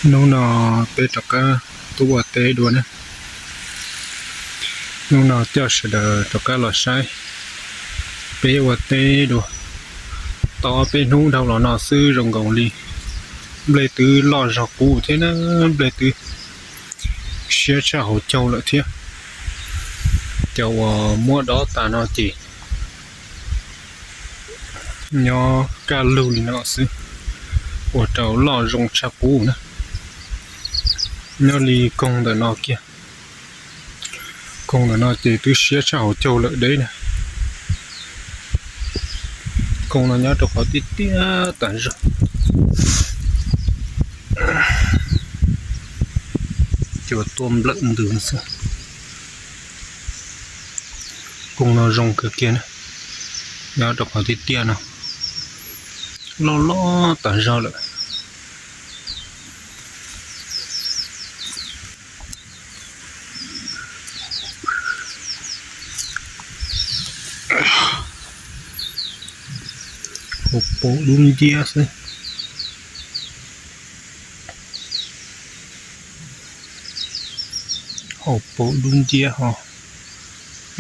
Hnub no peb rov qab tuaj ua teb dua na. Hnub no coj sawv daws rov qab los saib peb ua teb dua. Tau peb hnub dhau los no xwb zoo nkaus li nplej twb loj zog qub thiab na, nplej twb siab tshaj hauv caug lawm thiab. Cov uas muab dob tas no ces nyob kaj lug li no xwb, ua rau loj zoo tshaj qub na. Nyob li koog ntawm no kiag, koog ntawm no ces twb siab tshaj hauv caug lawm deb na. Koog no nyob rau qhov tiaj tiaj tas zog, cua tuaj nplawm ntws xwb. Koog no zoo kawg kiag na, nyob rau qhov tiaj tiaj no, loj loj tas zog lawm. Hauv paus dub nciab xwb. Hauv paus dub nciab ho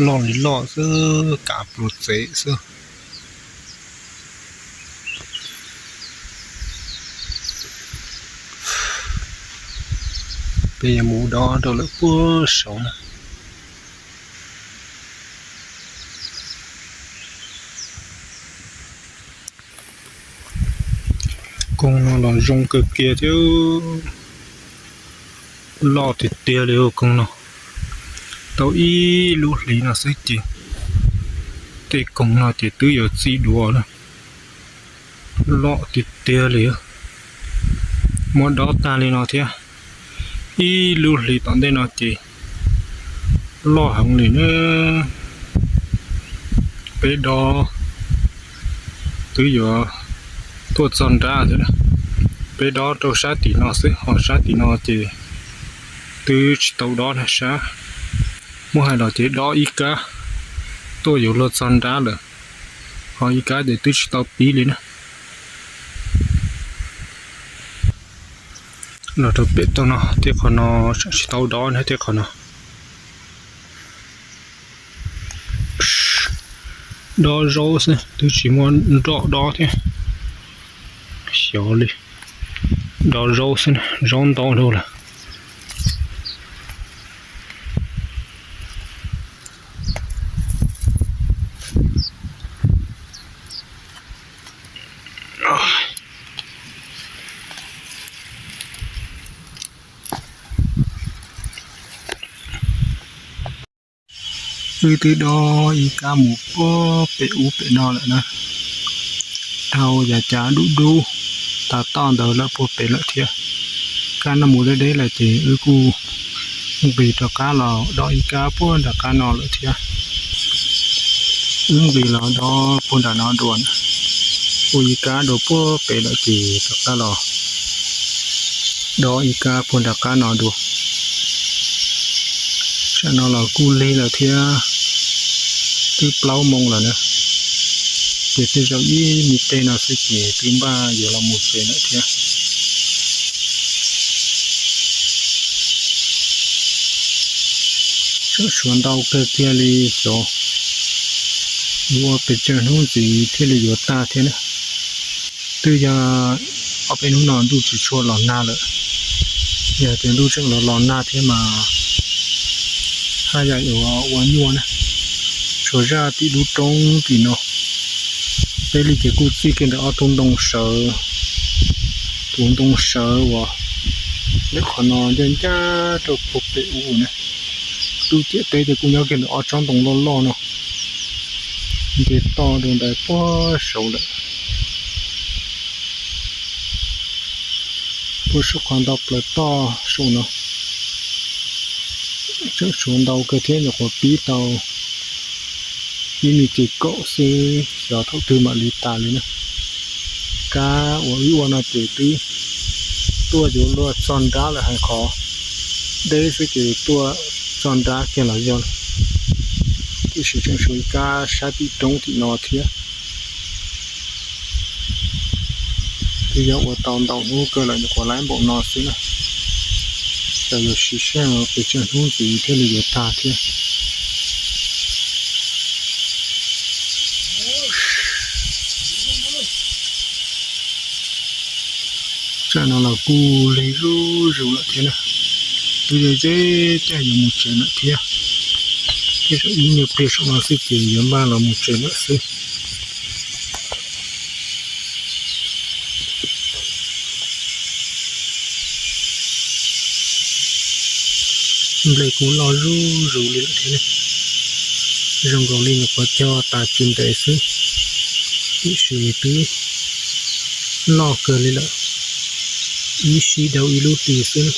loj li loj xwb, kav pluas txev xwb. Peb yuav mus dob rau lawm puag saud na. Koog no los zoo kawg kiag thiab, loj tiag tiag li koog no. Tau ib lub hlis no xwb ces tej koog no ces twb yuav txi duav lawm, loj tiag tiag li. Muab dob tag li no thiab, ib lub hlis tom ntej no ces loj heev li na. Peb dob twb yuav tuaj txog nrab thiab. Peb dob rau sab tim no xwb, ho sab tim no ces twb tsis tau dob na sab. Muab hais los ces dob ib kab tuaj yuav luag txog nrab lawm, ho ib kab ces twb tsis tau pib li na. Los rau pem toj no, tej qhov no tseem tsis tau dob na, tej qhov no. Dob zaub xwb, twb tsis muaj nroj dob thiab. Xyov li, dob zaub xwb, zaub ntau dhau lawm. Wb twb dob ib kab mus puag pem ub pem no lawm na. Dhau yav cav dub dub tas toj ntawd lawm puag pem lawm thiab. Kab no mus deb deb lawm ces wb kuj nqis rov qab los dob ib kab puag nram qab no lawm thiab. Wb nqis los dob puag nram no dua na, ua ib kab dua puag pem lawm ces rov qab los dob ib kab puag nram qab no dua. Tsam no los kuj lig lawm thiab, twb plaub moo lawm na, ces tej zaum ib me tej no xwb ces twb npaj yuav los mus tsev lawm thiab. Tseem tshuav ntau kawg kiag li xyov yuav ua pes tsawg hnub ntxiv thiaj li yuav tag thiab na. Twb yog ob peb hnub no ntuj tsis tshua los nag lawm, yog tias ntuj tseem los los nag thiab mas haj yam yuav ua nyuaj na. Tshuav zaj tim lub roob tim no, peb li ces kuj txij kiag ntawm ob tug ntoo sawv, tus ntoo sawv uas lawm qhov no ncaj ncaj rau puag pem ub na. Lub ciam teb ces kuj nyob kiag ntawm ob tsob ntoo loj loj no, nce toj dua ntawd puag saud lawm. Puag saum qhov ntau plaws toj saum no. Tseem tshuav ntau kawg thiab, nyuam qhuav pib tau ib me ces kaum xwb, xyov thaum twg mam li tas li na. Kab uas wb ua no ces twb tuaj yuav luag txog nrab lawm, hais qhov deb xwb ces tuaj txog nrab kiag los yog. Tiam sis tseem tshuav ib kab sab tim roob tim no thiab. Tsis yog ua tau ntau hnub kawg lawm, nyuam qhuav lawm npaum no xwb na. Xyov yuav siv sij hawm pes tsawg hnub ntxiv thiaj li yuav tag thiab. Tsam no los kuj lig zuj zus lawm thiab na. Twb ze ze, caj yuav mus tsev lawm thiab. Tej zaum ib nyuag pliag saum no xwb ces yuav npaj los mus tsev lawm xwb. Nplej kuj loj zuj zus li lawm thiab ne. Zoo nkaus li nyuam qhuav cog tas tsis ntev xwb, tiam sis twb loj kawg li lawm, ib sib dau ib lub hli xwb.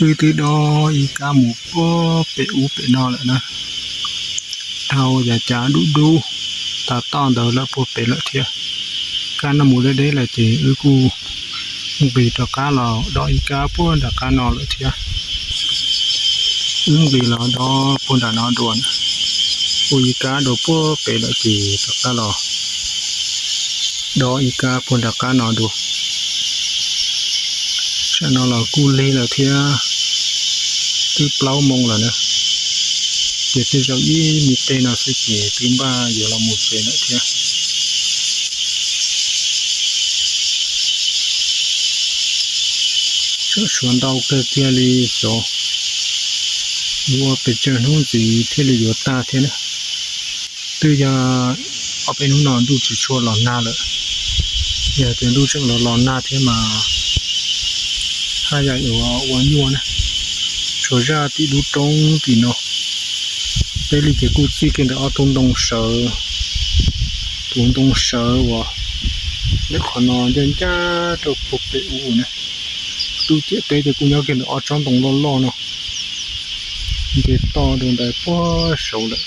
Wb twb dob ib kab mus puag pem ub pem no lawm na, dhau yav cav dub dub tas toj ntawd lawm puag pem lawm thiab. Kab no mus deb deb lawm ces wb kuj nqis rov qab los dob ib kab puag nram qab no lawm thiab. Wb nqis los dob puag nram no dua na, ua ib kab dua puag pem lawm ces rov qab los dob ib kab puag nram qab no dua. Tsam no los kuj lig lawm thiab, twb plaub moo lawm na, ces tej zaum ib me tej no xwb ces twb npaj yuav los mus tsev lawm thiab. Tsam suav ntau kawg kiag li xyov yuav ua pes tsawg hnub ntxiv thiaj li yuav tag thiab na. Twb yog ob peb hnub no ntuj tsis tshua los nag lawm, yog tias ntuj tseem los los nag thiab mas haj yam yuav ua nyuaj na. Tshuav zaj tim lub roob tim no, peb li ces kuj txij kiag ntawm ob tug ntoo sawv, tus ntoo sawv uas lawm qhov no ncaj ncaj rau puag pem ub na. Lub ciam teb ces kuj nyob kiag ntawm ob tsob ntoo loj loj no, nce toj dua ntawd puag saud lawm,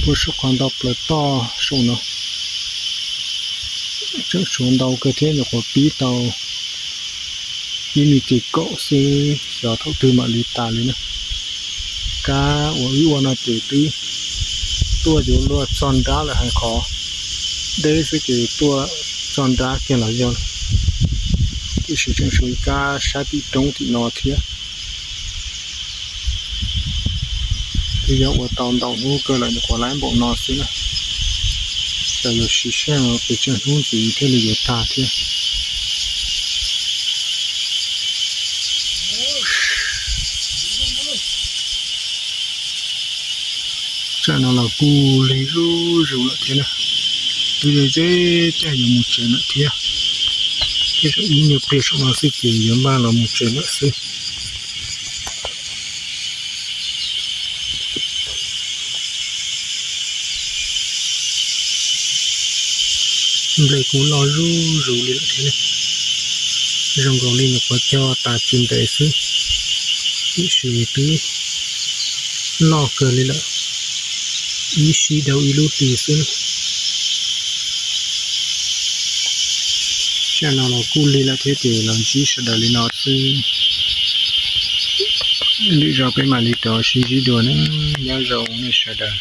puag saum qhov ntau plaws toj saum no. Tsam suav ntau kawg thiab nyuam qhuav pib tau ib me ces kaum xwb, xyov thaum twg mam li tas li na. Kab uas wb ua no ces twb tuaj yuav luag txog nrab lawm, hais qhov deb xwb ces tuaj txog nrab kiag los yog. Tiam sis tseem tshuav ib kab sab tim roob tim no thiab. Twb yog ua tau ntau hnub kawg lawm nyuam qhuav laib npaum no xwb na. Xyov yuav siv sij hawm pes tsawg hnub ntxiv thiaj li yuav tag thiab. Tsam no los kuj lig zuj zus lawm thiab na. Twb ze ze caij yuav mus tsev lawm thiab. Tej zaum ib nyuag pliag saum no xwb ces yuav npaj los mus tsev lawm xwb. Nplej kuj loj zuj zus li lawm thiab ne. Zoo nkaus li nyuam qhuav cog tas tsis ntev xwb, tiam sis twb loj kawg li lawm, ib sib dhau ib lub hlis xwb. Tsam no los kuj lig lawm thiab ces los ntsib sawv daws li no xwb. Lwm zaus peb mam li rov sib ntsib dua na. Nyob zoo nej sawv daws.